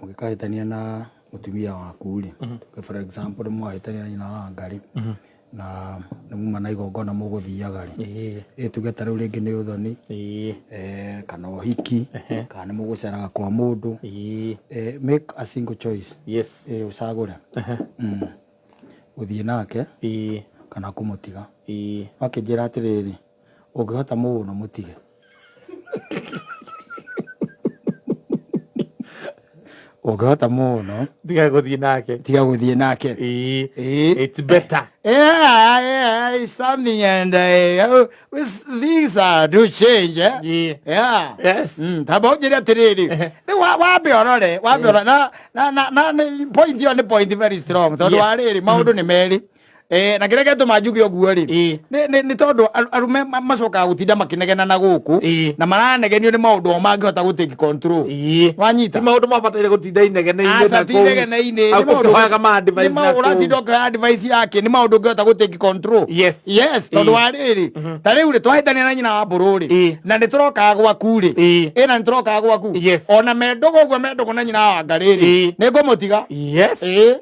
Mũngĩkahĩtania na mũtumia waku rĩ, tuge for example nĩ mwahĩtania na nyina wa Ngarĩ, na nĩ muma na igongona mũgũthiaga rĩ, ĩ tuge ta rĩu rĩngĩ nĩ ũthoni, kana ũhiki, kana nĩ mũgũceraga kwa mũndũ, make a single choice. Ĩ ũcagũre gũthiĩ nake kana kũmũtiga. Makĩnjĩra atĩrĩrĩ, ũngĩhota mũno mũtige. Ũngĩhota mũno Tiga gũthiĩ nake. Tiga gũthiĩ nake. Ĩĩ. It's better. Yeah, it's something and things do change, eh? Yeah. Tamba ũnjĩre atĩrĩrĩ, rĩu wambe ũrore, wambe ũrore na point ĩyo nĩ point very strong tondũ wa rĩrĩ, maũndũ nĩ merĩ. Na kĩrĩa gĩatũma njuge ũguo rĩ, nĩ tondũ arũme macokaga gũtinda makĩnegena na gũkũ, na maranegenio nĩ maũndũ o mangĩhota gũ take control. Wanyita? Ti maũndũ mabataire gũtinda inegene-inĩ Aca, na ti kũu. inegene-inĩ, Au nĩ maũndũ ũkĩhoyaga ma advice nĩ na maũndũ kũu. ũratinda ũkĩhoya advice yake, nĩ maũndũ ũngĩhota gũ take control. Yes, tondũ wa rĩrĩ, ta rĩu rĩ, twahĩtania na nyina wa mbũrũ rĩ, na nĩ tũrokaga gwaku rĩ, na nĩ tũrokaga gwaku. Ona me ndũgũ ũguo, me ndũgũ na nyina wa Ngarĩ rĩ, nĩ ngũmũtiga.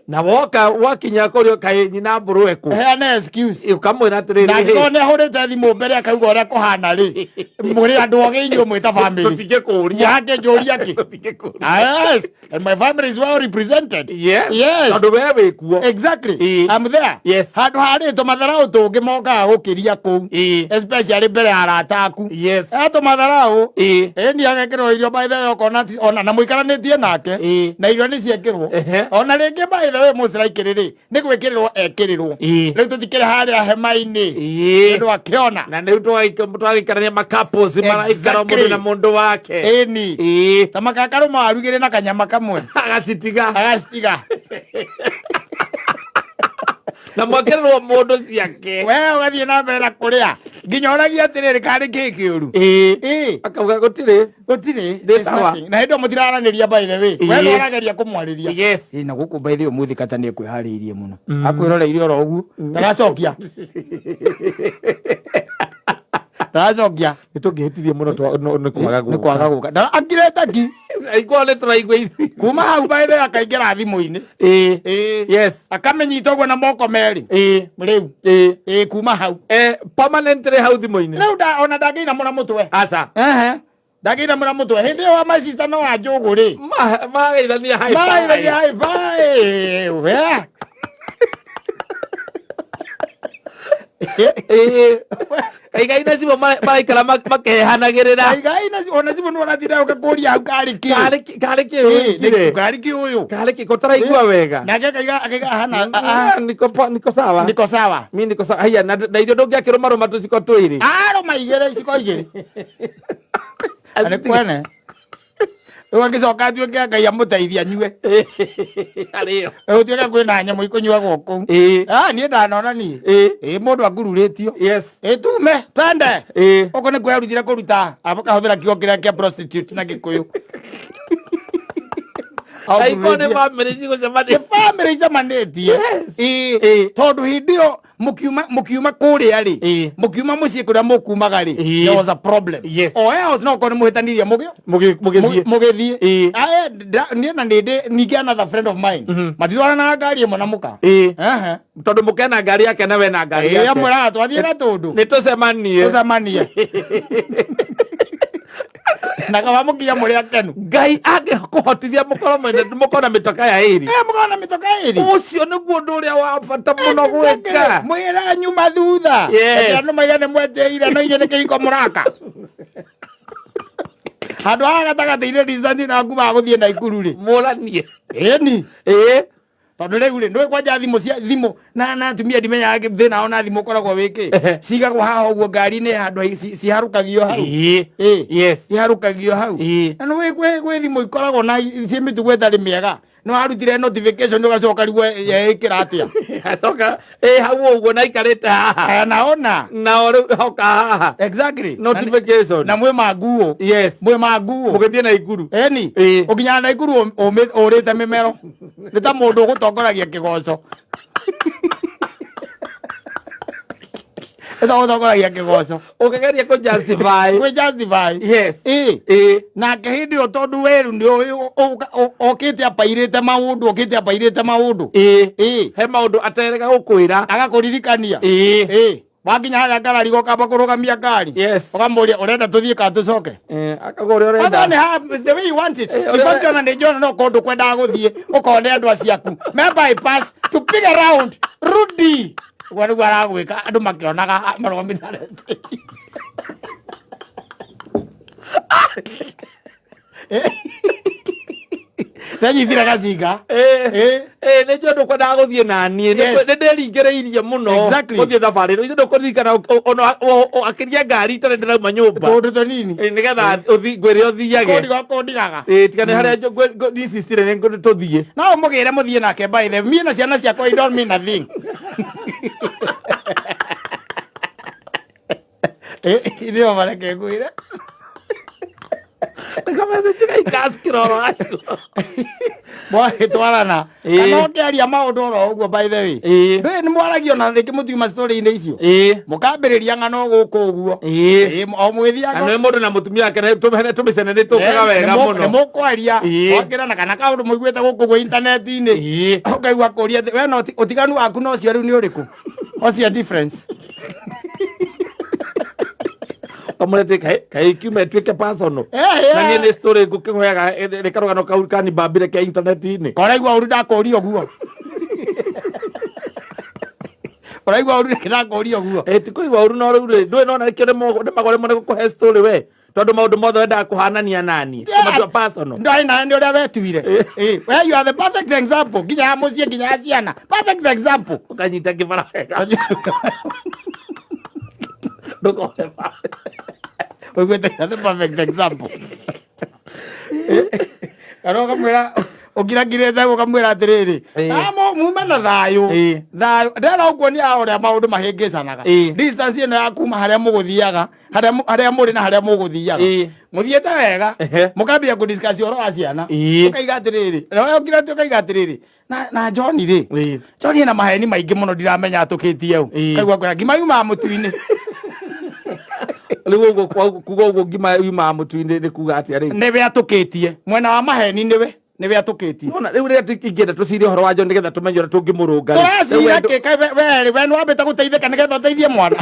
Na woka wakinya kũrĩ kaĩ nyina mbũrũ ekũ? Heana excuse. Ũkamwĩra atĩrĩrĩ, Na angĩkorwo nĩ ahũrĩte thimũ mbere akauga ũrĩa kũhana rĩ, mũrĩ andũ ogĩ inyuĩ mwĩ ta family. Tũtingĩkũria. Mũrangĩnjũria kĩ? Tũtingĩkũria. Ah, yes. And my family is well represented. Yes. Tondũ we wĩ kuo. Exactly. I'm there. Handũ harĩ tũmatharau tũngĩ mokaga gũkĩria kũu. Especially mbere ya arata aku. Tũmatharau. Ĩni agekĩrwo irio by the way ũkona ona na mũikaranĩtie nake. Na irio nĩ ciekĩrwo. Ona rĩngĩ by the way mũciraikĩrĩ rĩ, nĩ gwĩkĩrĩrwo ekĩrĩrwo. Rĩu tũtikĩrĩ harĩa hema-inĩ. Nĩ akĩona. Na rĩu twagĩikarania ma couples maraikara mũndũ na mũndũ wake. Ĩni. Ta makakarũma waru igĩrĩ na kanyama kamwe. Agacitiga. Agacitiga. Na mwakĩrĩrwo mũndũ ciake. We ũgathiĩ na mbere na kũrĩa. Nginya ũragia atĩrĩrĩ, karĩ kĩ kĩũru? Akauga gũtirĩ. Gũtirĩ. Ndĩ There's sawa. nothing. Na hĩndĩ ĩyo mũtiraranĩria by the way. We nĩ ũrageria kũmwarĩria. Ĩ, na gũkũ by the way ũmũthĩ kata nĩ ekwĩharĩirie mũno. Akwĩroreirie oro ũguo. Ndaracokia. Ndaracokia. Nĩ tũngĩhĩtirie mũno nĩ kwaga Nĩ kwaga gũka. Akirĩte ki. Aigua nĩ tũraigua ithuĩ. Kuma hau by the way akaingĩra thimũ-inĩ. Akamĩnyita ũguo na moko merĩ. Rĩu. Kuma hau. Permanently hau thimũ-inĩ. Rĩu ona ndangĩinamũra mũtwe. Aca. Ndangĩinamũra mũtwe. Hĩndĩ ĩyo wa my sister no wa njũgũ rĩ. Mageithania high five. Mageithania high five. We. Kaigai na cimũ maraikara makehanagĩrĩra. Kaigai na cimũ, ona cimũ nĩ ũratinda ũgakũria hau karĩ kĩ. Karĩ kĩ, karĩ kĩ wĩkire? Karĩ kĩ ũyũ? Karĩ kĩ, ko taraigua wega? Nake akaiga, akaiga hana, Niko poa, niko sawa. Niko sawa. Mi niko sawa. Haya, na irio ndũngĩakĩrũmarũma tũciko twĩrĩ. Arũma igĩrĩ, iciko igĩrĩ. Arĩ kwene. Rĩu agĩcoka atuĩke Ngai amũteithie anyue. Arĩo. Gũtuĩke kwĩna nyamũ ikũnyuagwo kũu. Ah, niĩ ndanona niĩ. Ĩĩ, mũndũ angururĩtio. Ĩĩ, tume, twende. Ũguo nĩkuo erutire kũruta, akahũthĩra kiugo kĩrĩa kĩa prostitute na Gĩkũyũ. Aingĩkorwo nĩ bamĩrĩ cigũcemania. Nĩ bamĩrĩ icemanĩtie. Ĩĩ. Tondũ hĩndĩ ĩyo mũkiuma kũrĩa rĩ, mũkiuma mũciĩ kũrĩa mũkumaga rĩ, there was a problem. Or else no korwo nĩ mũhĩtanirie Mũgĩthiĩ. Mũgĩthiĩ. Ae, niĩ na nĩ ndĩ ningĩ another friend of mine. Matitwaranaga ngari ĩmwe na mũka. Tondũ mũka ena ngari yake na we na ngari yake. Amwĩraga twathiĩ Gatũndũ. Nĩ tũcemanie. Tũcemanie. Na kaba mũkinya mũrĩ akenu. Ngai angĩkũhotithia mũkorwo mwene mũkorwo na mĩtoka ya ĩrĩ. Mũkorwo na mĩtoka ĩrĩ. Ũcio nĩguo ũndũ ũrĩa wa bata mũno gwĩka. Mwĩra nyuma thutha. Reke andũ maiga nĩ mwetĩire no inyuĩ nĩ kĩhiko mũraka. Handũ haha gatagatĩ-inĩ distance na kuma gũthiĩ Naikuru rĩ. Mũranie. Ĩni. Tondũ rĩu rĩ, ndũĩ kwanja thimũ cia thimũ na atumia ndimenyaga thĩna wao na thimũ ũkoragwo wĩ kĩ. Cigagwo haha ũguo ngari-inĩ handũ ciharũkagio hau. Ciharũkagio hau. Na nĩ gwĩ thimũ ikoragwo na ciĩ mĩtugo ĩtarĩ mĩega. Nĩ warutire notification ũgacoka rĩu yeĩkĩra atĩa? Acoka ĩ hau ũguo na aikarĩte haha. Aya, naona. Nao rĩu hoka haha. Exactly. Notification. Na mwĩ manguo. Mwĩ manguo. Mũgĩthiĩ Naikuru. Ĩni. Ũkinyaga Naikuru ũrĩte mĩmero. Nĩ ta mũndũ ũgũtongoragia kĩgoco. Ĩtagũtongoragia kĩgoco. Ũkĩgeria kũ justify. Kwĩ justify. Yes. Ĩ. Ĩ. Nake hĩndĩ ĩyo tondũ weru nĩ okĩte apairĩte maũndũ, okĩte apairĩte maũndũ. Ĩ. Ĩ. He maũndũ aterega gũkwĩra. Agakũririkania. Ĩ. Ĩ. Wakinya harĩa ngarari gokamba kũrũgamia ngari. Yes. Ũkamũria ũrenda tũthiĩ kana tũcoke. Eh, akauga ũrĩa ũrenda. Although nĩ the way you want it. Eh, In fact, ona nĩ njona no kũndũ kwendaga gũthiĩ ũkone andũ aciaku. Me bypass to pick around. Rudi. Ũguo nĩguo aragwĩka andũ makĩonaga marũgamĩte harĩa stage. Nĩanyitire gacinga. Eh, Eh. eh, nĩ njũĩ ndũkwendaga gũthiĩ naniĩ. Nĩ Yes. nĩ ndĩringĩrĩirie mũno Exactly. gũthiĩ thabarĩ ĩno. Ithe ndũkũririkana ona akĩria ngari itarĩ ndĩrauma nyũmba. Tũndũ tũnini. Eh, nĩgetha ngwĩre ũthiage. Kũndiga kũndigaga. Eh, tiga nĩ harĩa insistire nĩ tũthiĩ. No ũmũgĩre mũthiĩ nake by the way. Niĩ na ciana ciakwa I don't mean a thing. Eh, nĩo mareke ngwĩre. Kamessage gaikaskiroro Mwagĩtwarana. Ĩĩ. Kana ũkĩaria maũndũ oro ũguo by the way. Ĩĩ. Ndũĩ nĩ mwaragio na rĩngĩ mũtiuma story-inĩ icio. Ĩĩ. Mũkambĩrĩria ng'ano gũkũ ũguo. Ĩĩ. Ĩĩ, o mũgĩthiaga. Na nĩ mũndũ na mũtumia wake tũmĩcene nĩ tũkaga wega mũno. Nĩ mũkwaria. Ĩĩ. Mwakĩrana kana kaũndũ mũiguĩte gũkũ ũguo intaneti-inĩ. Ĩĩ. Ũkaigua kũria atĩ, we no ũtiganu waku na ũcio rĩu nĩ ũrĩkũ? What's your difference? Kamũrete kaĩ kiuma ĩtuĩke personal. Eh, eh. Na niĩ nĩ story ngũkĩhoyaga nĩ karũgano kau kanimbambire ke intaneti-inĩ. Koraigua ũru ndakũria ũguo. Ũraigua ũru ndakũria ũguo. Eh, ti kũigua ũru no rĩu rĩ ndũĩ nona nĩkĩo nĩmagore mũno gũkũhe story we tondũ maũndũ mothe wendaga kũhanania naniĩ kũmatua personal. Ndwarĩ nawe nĩ ũrĩa wetuire. Eh, we you are the perfect example nginya ya mũciĩ nginya ya ciana. Perfect example. Ũkanyita kĩbara wega. Ndũkore ba. Ũiguĩte you are the perfect example. Kana ũkamwĩra ũkirangirĩte ũkamwĩra atĩrĩrĩ Ĩĩ. "Ah, mume na thayũ Ĩĩ. thayũ ndĩrenda gũkuonia ũrĩa maũndũ mahĩngĩcanaga Ĩĩ. distance ĩno ya kuma harĩa mũgũthiaga harĩa mũrĩ na harĩa mũgũthiaga Ĩĩ. mũthiĩte wega Ehe. mũkambia kũdiscuss ũhoro wa ciana Ĩĩ. ũkaiga atĩrĩrĩ na we ũkirĩte ũkaiga atĩrĩrĩ na John rĩ Ĩĩ. John ena maheni maingĩ mũno ndiramenya atũkĩtie ũ Ĩĩ. kaigua kwĩra ngima yumaga mũtu-inĩ Rĩu ũguo kuga ũguo ngima yumaga mũtu-inĩ nĩ kuga atĩa rĩu? Nĩwe atũkĩtie mwena wa maheni nĩwe nĩwe atũkĩtie. Nona rĩu rĩrĩa ingĩenda tũcire ũhoro wa John nĩgetha tũmenye ũrĩa tũngĩmũrũnga rĩ. Tũracira kĩ kaĩ we we nĩwambĩte gũteithĩka nĩgetha ũteithie mwana.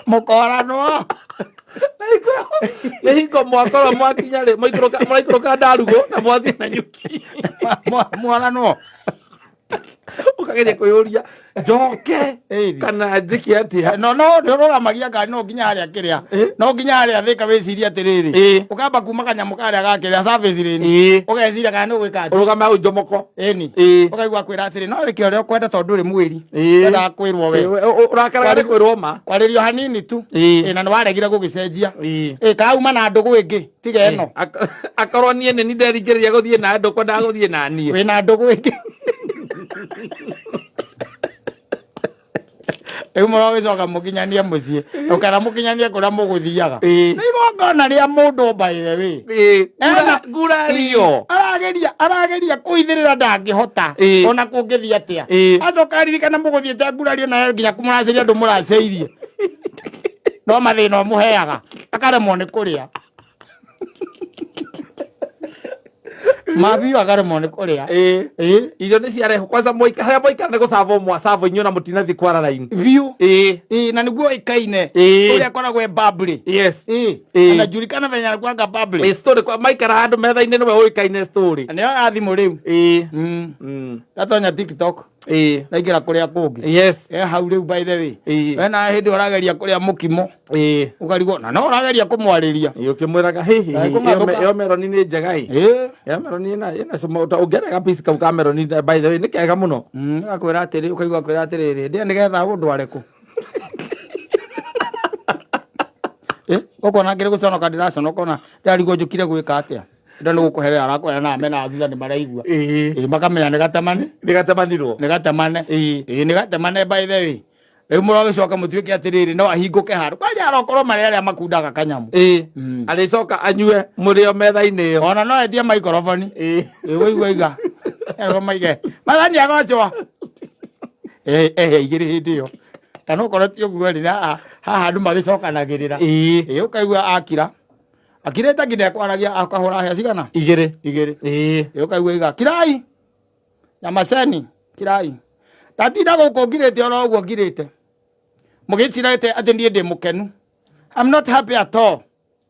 Mũkoranwo. Nĩ hingo mwakorwo mwakinya rĩ mũraikũrũka ndarugũ na mwathiĩ na nyuki. Mworanwo. Ũkageria kwĩyũria njoke Ĩri. kana njĩke atĩa. No no nĩ ũrũgamagia ngari no nginya harĩa kĩrĩa Ĩ. no nginya harĩa thĩka wĩcirie atĩrĩrĩ Ĩ. ũkamba kuma kanyamũ karĩa ga kĩrĩa service lane Ĩ. ũgeciria kana nĩ ũgwĩka atĩa. Ũrũgame hau njomoko. Ĩni. Ĩ. Ũkaigua kwĩra atĩrĩ no wĩke ũrĩa ũkwenda tondũ ndũrĩ mwĩri. Ĩ. Wendaga kwĩrwo we. Ũrakaraga nĩ kwĩrwo ma. Kwarĩrio hanini tu. Ĩ. Ĩ, na nĩ waregire gũgĩcenjia. Ĩ. Ĩ, kauma na ndũgũ ĩngĩ tiga ĩno. Akorwo niĩ nĩ nderingĩrĩria gũthiĩ nawe ndũkwendaga gũthiĩ na niĩ. Wĩna ndũgũ ĩngĩ. Rĩu mũrogĩcoka mũkinyanie mũciĩ kana mũkinyanie kũrĩa mũgũthiaga. Ĩ. Nĩ igongona rĩa mũndũ by the way. Ĩ. Ena- Ngurario. Arageria kũithĩrĩra ndangĩhota Ĩ. ona kũngĩthiĩ atĩa Ĩ. acoka aririkana mũgũthiĩte ngurario nayo nginya kũmũracĩria ndũmũracĩirie no mathĩna ũmũheaga akaremwo nĩ kũrĩa mabiũ akaremwo nĩ kũrĩa Ĩ. Ĩ. Irio nĩ ciarehwo kwanza mwaika harĩa mwaikara nĩ gũcabwo mwacabwo inyuĩ na mũtinathiĩ kwara raini. Biũ. Ĩ. Ĩ, na nĩguo ĩkaine Ĩ. ũrĩa akoragwo e bubbly. Yes. Ĩ. Ĩ. Anajulikana venye anakuanga bubbly. Ĩ, story kwa maikara handũ metha-inĩ nĩwe ũĩkaine story. Nĩyo ya thimũ rĩu. Ĩ. Gatonya TikTok. Ĩ. Naingĩra kũrĩa kũngĩ. Yes. Hau rĩu by the way. Ĩ. We na hĩndĩ ũrageria kũrĩa mũkimo. Ĩ. Ũkarigwo na no ũrageria kũmwarĩria. Ĩ, ũkĩmwĩraga hihi Ĩ, kũng'athũka. ĩyo meroni nĩ njega ĩ. Ĩ. Ĩyo meroni ĩna cama ũngĩarĩa gapici kau ka meroni by the way nĩ kega mũno. Agakwĩra atĩrĩ ũkaigua akwĩra atĩrĩrĩ ndĩa nĩgetha ũndware kũ. Ũkona ngĩrĩ gũconoka ndĩraconoka ona ndĩrarigwo njũkire gwĩka atĩa. Ndĩ nĩ gũkũherera arakũherera na mena thutha nĩ maraigua. Ĩ. Ĩ, makamenya nĩ gatemane. Nĩ gatemanirwo. Nĩ gatemane. Ĩ. Ĩ, nĩ gatemane by the way. Rĩu mũrogĩcoka mũtuĩke atĩrĩrĩ no ahingũke handũ. Kwanja arokorwo marĩa arĩa makundaga kanyamũ. Ĩ. Arĩcoka anyue mũrĩo metha-inĩ ĩyo. Ona no etie maikoroboni. Ĩ. Ĩ, wĩigua iga. Erwo maige. Mathani agocwo. Ehe igĩrĩ hĩndĩ ĩyo. Kana okorwo ti ũguo rĩ, haha andũ magĩcokanagĩrĩra. Ĩĩ ũkaigua akira. Akirĩte nginya ekwaragia akahũra hĩa cigana? Igĩrĩ. Igĩrĩ. Ĩĩ ũkaigua iga kirai. Nyamaceni kirai. Ndatinda gũkũ ngirĩte oro ũguo ngirĩte. Mũgĩcirĩte atĩ niĩ ndĩ mũkenu. I'm not happy at all.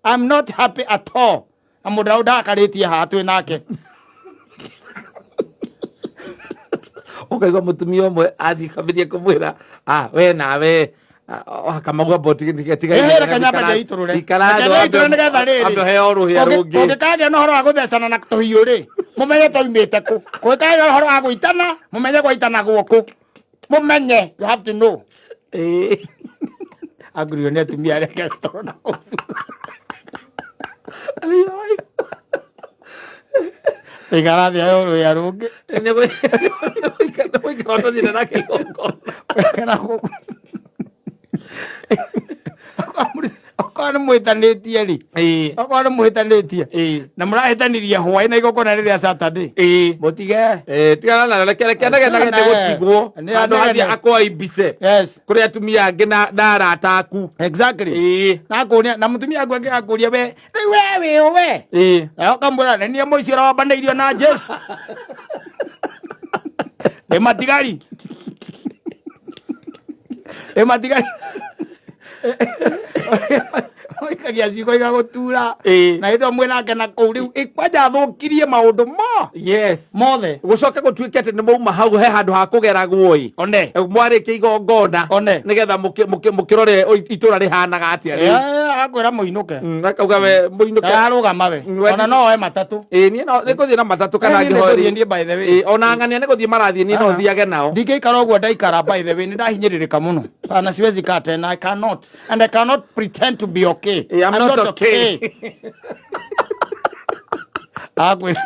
I'm not happy at all. Na mũndũ ũrĩa ndakarĩtie haha twĩ nake. Ũkaigua mũtumia ũmwe athiĩ kambĩrĩria kũmwĩra, ah, we nawe kamau amba ũtige tiga Ĩhĩ, reke nyambe ndĩitũrũre. Ikara Reke ndĩitũrũre nĩgetha rĩrĩ. ambe ũheo rũhĩa rũngĩ. Kũngĩkagĩa na ũhoro wa gũthecana na tũhiũ rĩ, mũmenye twaumĩte kũ. Kũngĩkagĩa na ũhoro wa gũitana, mũmenye gwaitanagwo kũ. Mũmenye, you have to know. Angurio nĩ atumia arĩa ketoro na kũu. Ikara thĩ aheo rũhĩa rũngĩ. Nĩ gũikara ũtathiĩte nake igongona. Kana okorwo nĩ mwĩtanĩtie rĩ, okorwo nĩ mwĩtanĩtie na mũrahĩtanirie hwaĩ na igongona rĩrĩa Saturday, mũtige. Tigana na reke reke anegene Naye. gũtigwo Nĩ handũ hathiĩ anegene. akwaimbice Yes. kũrĩ atumia angĩ na arata aku. Exactly. Na akũria na mũtumia aku angĩ akũria we rĩu we wĩ ũ we? Na ũkamwĩra nĩ niĩ mũici ũrĩa wambanĩirio na Jesu. Ndĩ matigari. Ndĩ matigari. Ũikagia ciugo igagũtura. Na hĩndĩ ĩyo mwĩnake na kũu rĩu kwanja athũkirie maũndũ mo Yes. mothe. Gũcoke gũtuĩke atĩ nĩ mwauma hau he handũ ha kũgeragwo ĩ. One. Mwarĩkia igongona. One. Nĩgetha mũkĩrore itũra rĩhanaga atĩa rĩu. Akwĩra mũinũke. Akauga we mũinũke. Ndararũgama we. Ona no oe matatũ. Ĩĩ niĩ no nĩngũthiĩ na matatũ kana Niĩ ngĩhoe. nĩngũthiĩ niĩ by the way. Ĩĩ ona ng'ania nĩgũthiĩ marathiĩ niĩ no thiage nao. Ndingĩikara ũguo ndaikara by the way nĩ ndahinyĩrĩrĩka mũno. Na siwezi kaa tena. I cannot. And I cannot pretend to be okay. Yeah, I'm not okay. Akwĩra.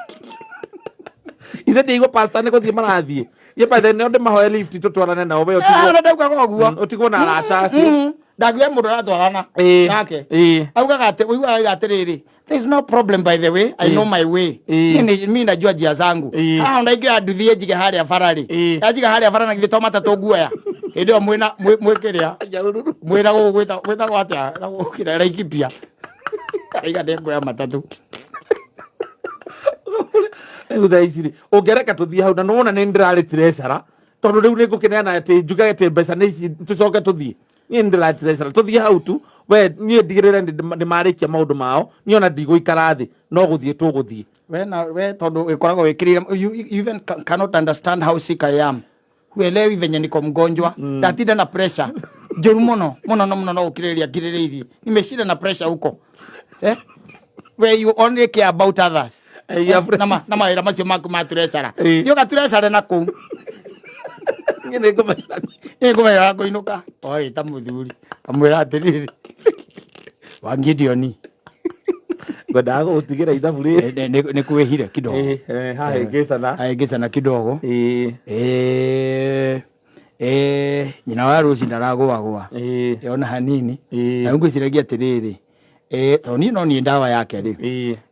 Ithe ndĩigua pastor nĩ gũthiĩ marathiĩ. Niĩ by the way no ndĩmahoe lift tũtwarane nao we ũtigwo. Ona ndaugaga ũguo. Ũtigwo na arata acio. Ndaguire mũndũ aratwarana nake. Augaga atĩ ũiguaga atĩrĩrĩ, there is no problem by the way, I know my way. Mimi najua njia zangu. Haha ona ingĩoya nduthi njige harĩa bara rĩ. Ndanjiga harĩa bara na githĩ to matatũ nguoya. Hĩndĩ ĩyo mwĩna mwĩ kĩrĩa. Mwĩna gũkũ gwĩtagwo atĩa? Na gũkũ kĩrĩa Laikipia. Aiga nĩnguoya matatũ. Rĩu thaa ici rĩ, ũngĩreka tũthiĩ hau na nĩwona nĩ ndĩrarĩ treasurer tondũ rĩu nĩ ngũkĩneana atĩ njuge atĩ mbeca nĩ ici tũcoke tũthiĩ. Niĩ nĩ ndĩrarĩ treasurer tũthiĩ hau tu we niĩ ndigĩrĩre nĩ marĩkia maũndũ mao niĩ ona ndigũikara thĩ no gũthiĩ tũgũthiĩ. We na we tondũ ĩkoragwo wĩkĩrĩire you even cannot understand how sick I am. Huelewi venye niko mgonjwa. Ndatinda na pressure. Njũru mũno mũno no mũno no gũkirĩrĩria ngirĩrĩirie. Nimeshinda na pressure huko. Where you only care about others. Na mawĩra macio maku ma treasurer. Thiĩ ũgatreasurer na kũu. Niĩ nĩngũmenya. Nĩngũmenya kũinũka. Oi ta mũthuri. Kamwĩra atĩrĩrĩ. Wa Gideon. Ngwendaga gũgũtigĩra ithabu rĩrĩ. Nĩ kwĩhire kidogo. Hahĩngĩcana. Hahĩngĩcana kidogo. Nyina wa Rose ndaragũagũa. Ona hanini. Na ngwĩciragia atĩrĩrĩ. Tondũ niĩ no niĩ ndawa yake rĩ.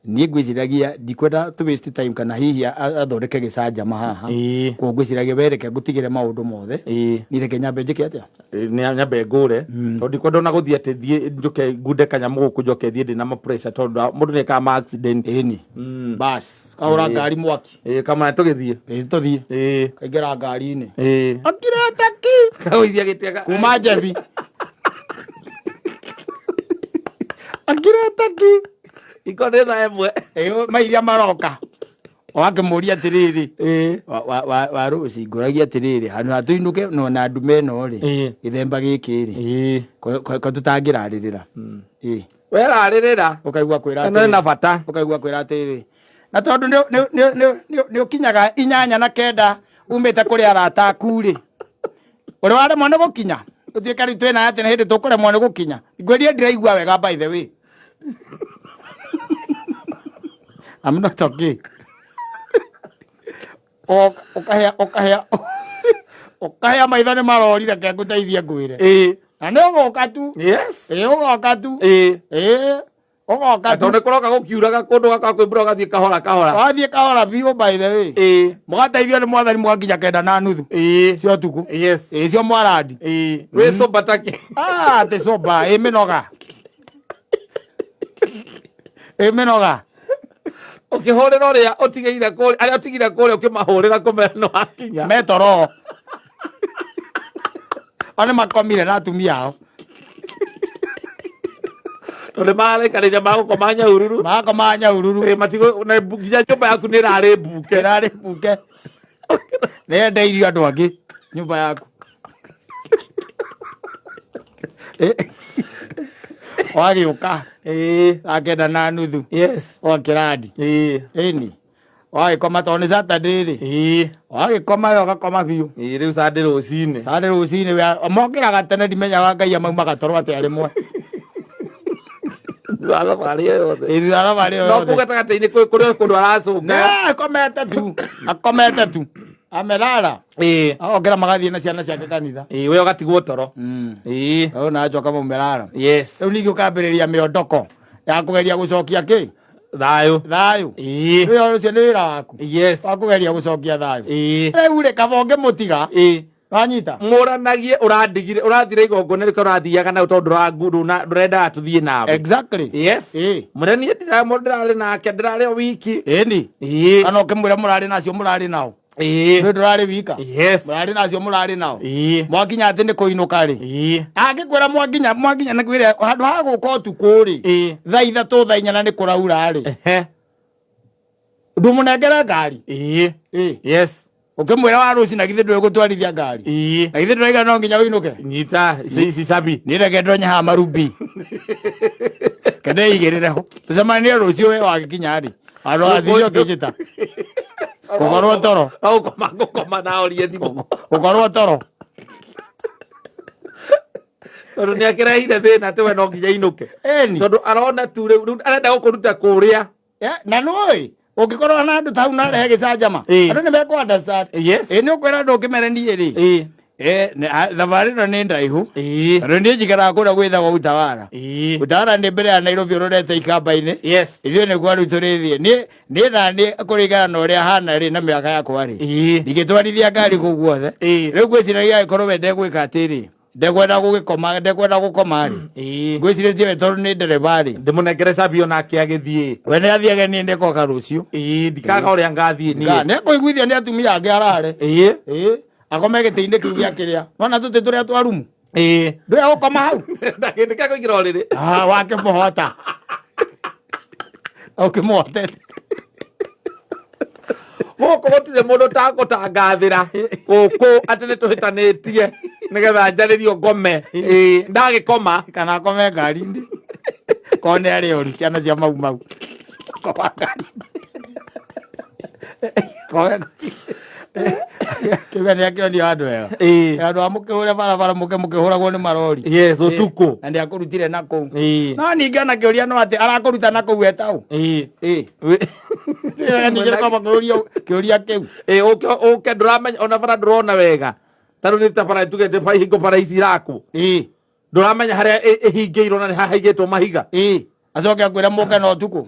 Niĩ ngwĩciragia ndikwenda to waste time kana hihi athondeke gĩcanjama haha. Koguo ngwĩciragia we reke ngũtigĩre maũndũ mothe. Niĩ reke nyambe njĩke atĩa? Nyambe ngũre. Tondũ ndikwenda ona gũthiĩ atĩ thiĩ njũke ngunde kanyamũ gũkũ njoke thiĩ ndĩna ma pressure tondũ mũndũ nĩekaga ma accident. Ĩni. Bas, kahũra ngari mwaki. Kamaya tũgĩthiĩ. Tũthiĩ. Kaingĩra ngari-inĩ. Akirete ki. Kagũithia gĩtĩ Kuma Njebi. Akirete ki. Iko nĩ thaa ĩmwe. Mairia maroka. Wakĩmũria atĩrĩrĩ. Wa Rose ngũragia atĩrĩrĩ, handũ ha tũinũke no na ndume ĩno rĩ, gĩthemba gĩkĩ rĩ, ko tũtangĩrarĩrĩra. Werarĩrĩra. Ũkaigua kwĩra Ĩno ĩna bata. Ũkaigua kwĩra atĩrĩrĩ. Na tondũ nĩ ũkinyaga 8 na 9 umĩte kũrĩ arata aku rĩ, ũrĩ waremwo nĩ gũkinya, ũtuĩke rĩu twĩna atĩ nĩ hĩndĩ tũkũremwo nĩ gũkinya. Ngwĩrie ndiraigua wega by the way. I'm not okay. Ũkahĩa maitho nĩ marorire, reke ngũteithie ngwĩre. Na nĩ ũgũka tu. Yes. Ũgoka tu. Ũgoka tu. Tondũ nĩ kũroka gũkiuraga kũndũ gaka kwĩ mbura, ũgathiĩ kahora kahora. Wathiĩ kahora biũ, by the way. Mũgateithio nĩ Mwathani, mũgakinya 9:30 cia ũtukũ. Ĩĩ, cio mwarandi. Wĩ sober take. Ah, atĩ sober, ĩ mĩnoga, ĩ mĩnoga. Ũkĩhũrĩra ũrĩa ũtigĩire kũrĩa, arĩa ũtigire kũrĩa, ũkĩmahũrĩra kũmera nĩ wakinya. Metoro o nĩ makomire na atumia ao. Tondũ nĩ maraikarĩria magũkoma Nyahururu. Magakoma Nyahururu. Ĩĩ, matigo na nginya nyũmba yaku nĩ ĩrarĩ mbuke. Ĩrarĩ mbuke, nĩ yendeirio andũ angĩ nyũmba yaku. Wagĩũka thaa 9:30. Wakĩrandi. Ĩni wagĩkoma tondũ nĩ Saturday rĩ. Wagĩkoma we ũgakoma biũ. Ĩĩ, rĩu Sunday rũcinĩ. Sunday rũcinĩ mokĩraga tene, ndimenyaga Ngai amaumaga toro atĩa rĩmwe. Thutha wa thabarĩ ĩyo yothe. Ĩ, thutha wa thabarĩ ĩyo No yothe. kũu gatagatĩ-inĩ kwĩ kũrĩ kũndũ aracũnga. Ne, akomete tu, akomete tu, amelala. Agokĩra magathiĩ na ciana ciake kanitha. Ĩĩ, we ũgatigwo toro. Rĩu na njoka maumelala. Rĩu ningĩ ũkambĩrĩria mĩondoko ya kũgeria gũcokia kĩ? Thayũ. Thayũ. Rĩu ũcio nĩ wĩra waku wa kũgeria gũcokia thayũ. Rĩu rĩ, kaba ũngĩmũtiga. Wanyita. Mũranagie ũrandigire, ũrathire igongona rĩka ũrathiaga nao tondũ ndũrendaga tũthiĩ nawe. Mũrĩa niĩ ndĩrarĩ nake, ndĩrarĩ o wiki. Ĩni. Kana ũkĩmwĩra mũrarĩ nacio, mũrarĩ nao. Nĩ ndũrarĩ wika. Mũrarĩ nacio, mũrarĩ nao. Mwakinya atĩ nĩ kũinũka rĩ, angĩkwĩra mwakinya, mwakinya nĩ kwĩra handũ ha gũka ũtukũ rĩ, thaa 3, thaa 4 na nĩ kũraura rĩ, ndũmũnengere ngari. Ũkĩmwĩra wa rũci na githĩ ndũĩ gũtwarithia ngari? Na githĩ ndũraiga no nginya ũinũke? Nyita ici ici cabi. Niĩ reke ndonye haha marubi kende igĩrĩre ho, tũcemanie rũciũ. We wagĩkinya rĩ, handũ wathire ũkĩnjĩta gũkorwo toro. No gũkoma ngũkoma na orie thimũ. Gũkorwo toro. Tondũ nĩ akĩrehire thĩna atĩ we no nginya inũke. Ĩni. Tondũ arona tu rĩu arenda gũkũruta kũrĩa. Na nũĩ ũngĩkorwo na andũ tau narehe gĩcanjama, andũ nĩ mekũ understand. Ĩ, nĩ ũkwĩra andũ ũkĩmere niĩ rĩ, thabarĩ ĩno nĩ ndaihu, tondũ niĩ njikaraga kũrĩa gwĩtagwo Utawara. Utawara nĩ mbere ya Nairobi, ũrorete Ikamba-inĩ. Ithuĩ nĩkuo rĩu tũrĩthiĩ. Niĩ na niĩ kũringana na ũrĩa hana rĩ, na mĩaka yakwa rĩ, ndingĩtwarithia ngari kũu guothe. Rĩu ngwĩciragia angĩkorwo we ndegwĩka atĩrĩ, ndekwenda gũgĩkoma, ndekwenda gũkoma rĩ, ngwĩcirĩtie we tondũ nĩ ndereba rĩ, Ndĩmũnengere cabi onake agĩthiĩ. We nĩ athiage, niĩ nĩngoka rũciũ. Ndikaga ũrĩa ngathiĩ niĩ. Nĩ ekũiguithio nĩ atumia angĩ arare. Akome gĩtĩ-inĩ kĩu gĩa kĩrĩa nona tũtĩ tũrĩa twa rumu. Ndũya gũkoma hau. Na kĩndũ kĩa kũingĩra ũrĩrĩ. Ah, wakĩmũhota, ũkĩmũhotete. Gũkũ gũtirĩ mũndũ tangũtangathĩra gũkũ atĩ nĩ tũhĩtanĩtie nĩgetha njarĩrio ngome. Ndagĩkoma. Kana akome ngari-inĩ korwo nĩ arĩ oru, ciana cia mau mau, koma ngari-inĩ. Kome kiuga nĩ akĩonio handũ hega, handũ ha mũkĩhũre barabara, mũke mũkĩhũragwo nĩ marori. Yes, ũtukũ. Na nĩ akũrutire na kũu. No ningĩ ona kĩũria no atĩ arakũruta na kũu etaũ. Ningĩ kwamba kĩũria kĩũria kĩu. Ĩĩ, ũke ũke ndũramenya ona bara ndũrona wega, tarĩu nĩ ta bara tuge nĩ hingo bara ici irakwo, ndũramenya harĩa ĩhingĩirwo na nĩ hahaigĩtwo mahiga. Ĩĩ, acoke akwĩre mũke na ũtukũ.